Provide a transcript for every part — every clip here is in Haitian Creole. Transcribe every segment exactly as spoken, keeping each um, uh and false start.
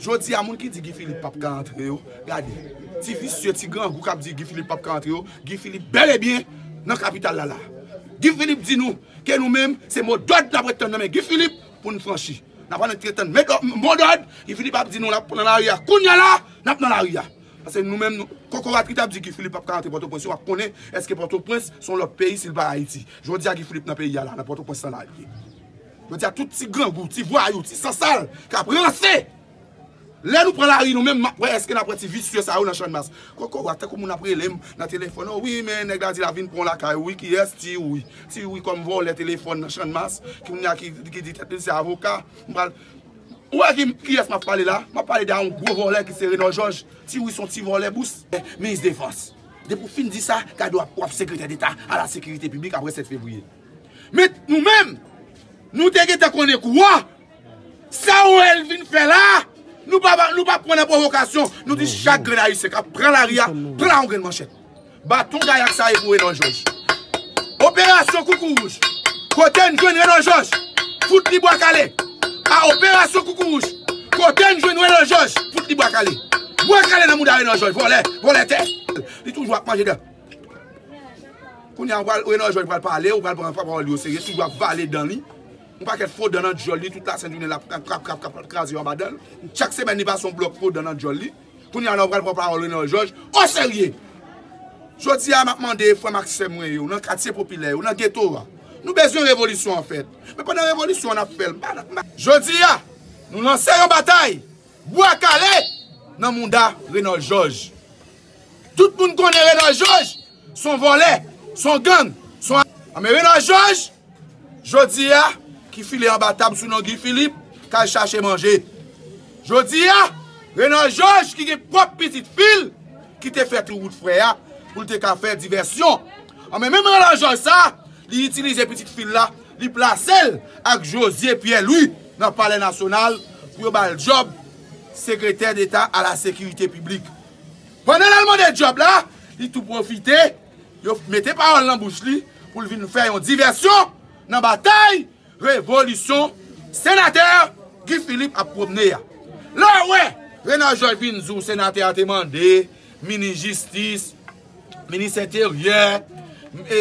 Jodi a, moun ki di Guy Philippe p ap ka antre yo, gade. Ti visye, ti grangou k ap di Guy Philippe p ap ka antre yo, Guy Philippe bèl e byen nan kapital la la. Guy Philippe di nou ke nou menm, se modòd n ap ret tann nan men Guy Philippe pou n franchi. N ap ret tann men do- modòd, Guy Philippe ap di nou l ap nan lari a. Kounye a la, n ap nan lari a. Paske nou menm, nou, kokorat ki t ap di Guy Philippe p ap ka antre Pòtoprens, w ap konnen èske Pòtoprens se yon lòt peyi si l pa Ayiti. Jodi a, Guy Philippe nan peyi a la, nan Pòtoprens lan la l ye. Jodi a, tout ti grangou, ti vwayou, ti sansal k ap ranse. Lè nou pran lari nou menm, m ap wè èske n ap wè ti visye sa yo nan Channmas. Kokorat, tankou moun ap rele m nan telefòn, o wi, men nèg la di l ap vin pran w lakay ou wi, kiyès? Ti Wi. Ti Wi kòm vòlè telefòn nan Channmas, ki moun ki, ki di tèt li se avoka. M pral Ou wè ki, kiyès m ap pale la? M ap pale de yon gwo vòlè ki se Renòl Jòj. Ti Wi se yon ti vòlè bous. Minis defans. Depi w fin di sa, gade w ap, w ap sekretè deta a la sekirite piblik apre sèt fevriye. Men nou menm, nou te gentan konnen kou a. Sa w wè l vin fè la, nou pa, nou pa pran nan pwovokasyon. Nou di chak grenn ayisyen k ap pran lari a, pran yon grenn manchèt. Baton gayak sa ye pou Renòl Jòj. Operasyon Koukouwouj. Kote n jwenn Renòl Jòj? Fout li bwa kale. A Operasyon Koukouwouj. Kote n jwenn Renòl Jòj? Fout li bwa kale. Bwa kale nan mouda Renòl Jòj. Vòlè, vòlè tè. Li toujou ap manje dan. Kounye a, ou pral, Renòl Jòj pral pale, ou pral pran pawòl li oserye, toujou ap vale dan li. Yon pakèt fo dan nan dyòl li, tout lasent jounen l ap krap, krap, krap, krap, kraze yo anba dan l. Chak semèn, li pase yon blòk fo dan nan dyòl li. Kounye a la, ou pral pran pawòl Renòl Jòj oserye. Jodi a, m ap mande frè m ak sè mwen yo, nan katye popilè yo, nan geto a. Nou bezwen revolisyon an fèt. Men pandan revolisyon an ap fè l, m pa, m pa. Jodi a, nou lanse yon batay bwa kale nan mouda Renòl Jòj. Tout moun konnen Renòl Jòj se yon vòlè, se yon gang, se yon. Anben Renòl Jòj, jodi a, ki file anba tab sou non Guy Philippe, k al chache manje. Jodi a, Renòl Jòj ki gen pwòp pitit fi l, ki te fè tou wout frè a, pou l te ka fè divèsyon. Anben menm Renòl Jòj sa, li itilize pitit fi l la, li plase l ak José Pierre Louis nan Palè Nasyonal pou yo ba l djòb sekretè deta a la sekirite piblik. Pandan l al mande djòb la, li tou pwofite, yo mete pawòl nan bouch li pou l vin fè yon divèsyon nan batay revolisyon senatè Guy Philippe ap pwomne a. Lè w wè Renòl Jòj vin di w senatè a te mande minis jistis, minis enteryè, e,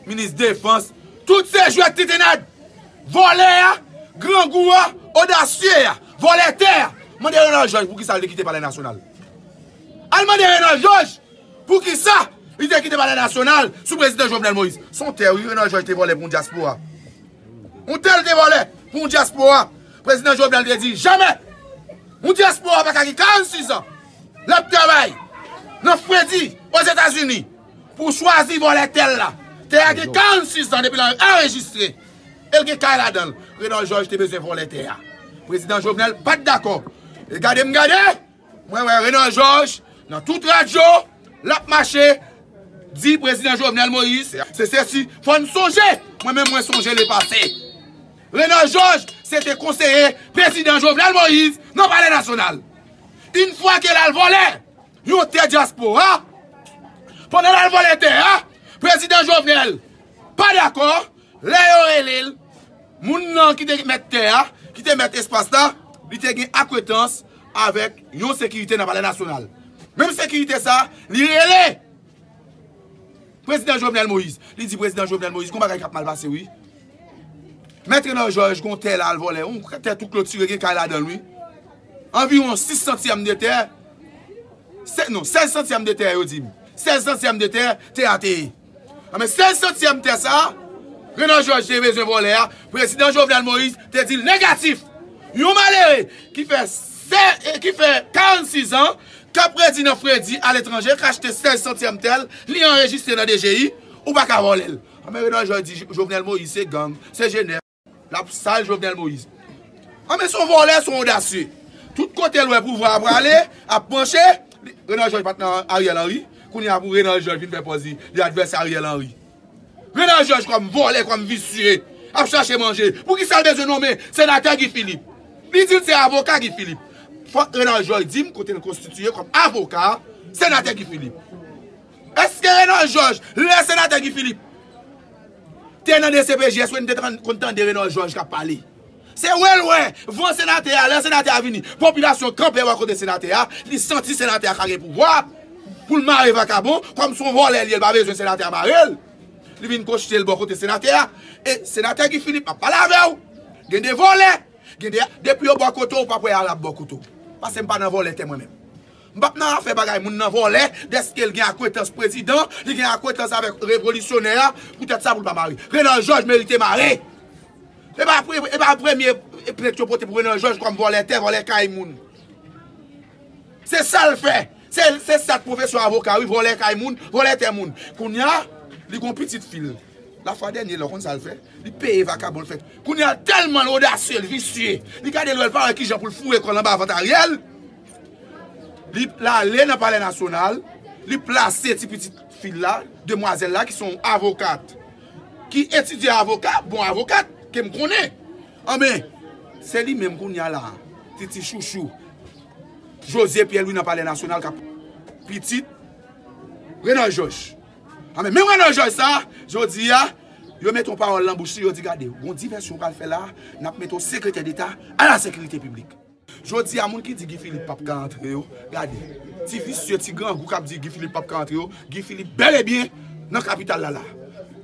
minis defans, tout se jwèt titennad. Vòlè a, grangou a, odasye a, vòlè tè a. Mande Renòl Jòj poukisa l te kite Palè Nasyonal. Al mande Renòl Jòj poukisa li te kite Palè Nasyonal sou prezidan Jovenel Moïse. Se yon tè, wi, Renòl Jòj te vòlè pou yon dyaspora. Yon tè l te vòlè pou yon dyaspora. Prezidan Jovenel te di, jamè yon dyaspora pa ka gen karannsis an l ap travay nan fredi Ozetazini pou chwazi vòlè tè l la. Tè a gen karannsis an depi l anrejistre. E l gen kay ladan l. Renòl Jòj te bezwen vòlè tè a. Prezidan Jovenel pa t dakò. E gade m gade, mwen wè Renòl Jòj nan tout radyo, l ap mache, di prezidan Jovenel Moïse, se sesi, fò n sonje, mwen menm mwen sonje lepase. Renòl Jòj, se te konseye prezidan Jovenel Moïse nan Palè Nasyonal. Yon fwa ke l al vòlè yon tè dyaspora, pandan l al vòlè tè a, prezidan Jovenel pa dakò, lè yo rele l, moun nan ki te mèt tè a, ki te mèt espas la, li te gen akwetans avèk yon sekirite nan Palè Nasyonal. Menm sekirite sa, li rele prezidan Jovenel Moïse. Li di prezidan Jovenel Moïse, gon bagay k ap mal pase, wi. Mèt Renòl Jòj, gon tè la al vòlè, yon tè tou klotire, gen kay ladan l, wi. Anviwon sis santyèm de tè, se, non, sèz santyèm de tè, yo di m. Sèz santyèm de tè, tè a te ye. Anben, sèz santyèm tè sa a, Renòl Jòj te bezwen vòlè a, prezidan Jovenel Moïse te di l negatif. Yon malere ki fè sè, ki fè karannsis an, k ap redi nan fredi aletranje, k achte sèz santyèm tè l, li anrejistre nan D G I, ou pa ka vòlè l. Anben, Renòl Jòj di Jovenel Moïse se gang, se jenè. L ap sal Jovenel Moïse. Anben, se yon vòlè, se yon odasye. Tout kote l wè pouvwa a prale, ap panche, li, Renòl Jòj pa t nan Ariel Henry. Kounye a pou Renòl Jòj vin fè pòz li, li advèsè Ariel Henry. Renòl Jòj kòm vòlè, kòm visye, ap chache manje. Poukisa l bezwen nonmen senatè Guy Philippe? Li di l se avoka Guy Philippe. Fòk Renòl Jòj di m kote l konstitiye kòm avoka senatè Guy Philippe. Èske Renòl Jòj, lè senatè Guy Philippe te nan D C P J S, ou te konn tande Renòl Jòj k ap pale? Se wè l wè van senatè a, lè senatè a vini, popilasyon kanpe bò kote senatè a, li santi senatè a ka gen pouvwa pou l mare vakabon, kòm se yon vòlè li ye, l pa bezwen senatè a mare l. Li vin kochte l bò kote senatè a, e senatè Guy Philippe ap pale avè w. Gen de vòlè, gen de, depi yo bò kote w, ou p ap wè Arab bò kote w. Paske m pa nan vòlè tè mwen menm. M p ap nan afè bagay moun nan vòlè, dèske l gen akwentans prezidan, li gen akwentans avèk revolisyonè a, poutèt sa pou l pa mare. Renald Georges merite mare. E pa pre-, e pa premye plent yo pote pou Renald Georges kòm vòlè tè, vòlè kay moun. Se sa l fè. Se, se sa k pwofesyon avoka, wi, vòlè kay moun, vòlè tè moun. Kounye a, li gon pitit fi l. Lafwa dènye la, w konn sa l fè? Li peye vakabon l fè. Kounye a, tèlman l odasye, l visye, li gade l wè, l pa wè kijan pou l foure kò l anba vant Ariel. Li, l ale nan Palè Nasyonal, li plase ti pitit fi l la, demwazèl la, ki se yon avokat, ki etidye avoka, bon avokat, ke m konnen. Anben, se li menm kounye a la, Titi Chouchou, José Pierre Louis nan Palè Nasyonal k ap pitit Renald Georges. Anben, menm Renald Georges sa, jodi a, yo mete yon pawòl nan bouch li, yo di, gade, gon divèsyon w pral fè la, n ap mete w sekretè deta a la sekirite piblik. Jodi a, moun ki di Guy Philippe p ap ka antre yo, gade, ti visye, ti grangou k ap di Guy Philippe p ap ka antre yo, Guy Philippe bèl e byen nan kapital la la.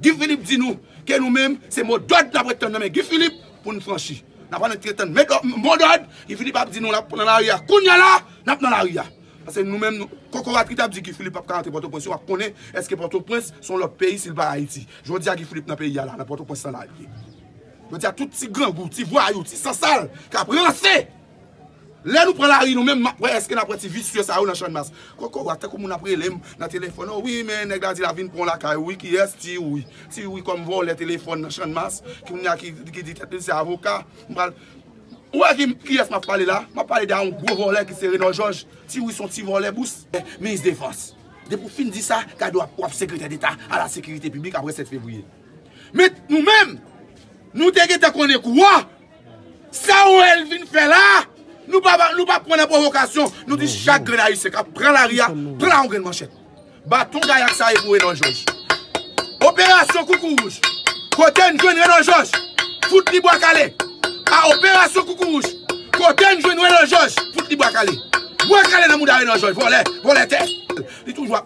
Guy Philippe di nou ke nou menm, se modòd n ap ret tann nan men Guy Philippe pou n franchi. N ap ret tann men do-, modòd, Guy Philippe ap di nou l ap nan lari a. Kounye a la, n ap nan lari a. Paske nou menm, nou, kokorat ki t ap di Guy Philippe p ap ka antre Pòtoprens yo, w ap konnen èske Pòtoprens se yon lòt peyi si l pa Ayiti. Jodi a, Guy Philippe nan peyi a la, nan Pòtoprens lan la l ye. Jodi a, tout ti grangou, ti vwayou, ti sansal k ap ranse. Lè nou pran lari nou menm, m ap wè èske n ap wè ti visye sa yo nan Channmas. Kokorat, tankou moun ap rele m nan telefòn, o wi, men nèg la di l ap vin pran w lakay ou, wi, kiyès? Ti Wi. Ti Wi kòm vòlè telefòn nan Channmas, kounye a ki, ki di tèt li se avoka. M pral, ou wè ki, kiyès m ap pale la? M ap pale de yon gwo vòlè ki se Renald Georges. Ti Wi se yon ti vòlè bous. Minis defans. Depi w fin di sa, gade w ap, w ap sekretè deta a la sekirite piblik apre sèt fevriye. Men nou menm, nou te gentan konnen kou a. Sa w wè l vin fè la, nou pa, nou pa pran nan pwovokasyon. Nou di chak grenn Ayisyen k ap pran lari a, pran yon grenn manchèt. Baton gayak sa ye pou Renald Georges. Operasyon Koukouwouj. Kote n jwenn Renald Georges, fout li bwa kale. A Operasyon Koukouwouj. Kote n jwenn Renald Georges, fout li bwa kale. Bwa kale nan mouda Renald Georges, vòlè, vòlè tè. Li toujou ap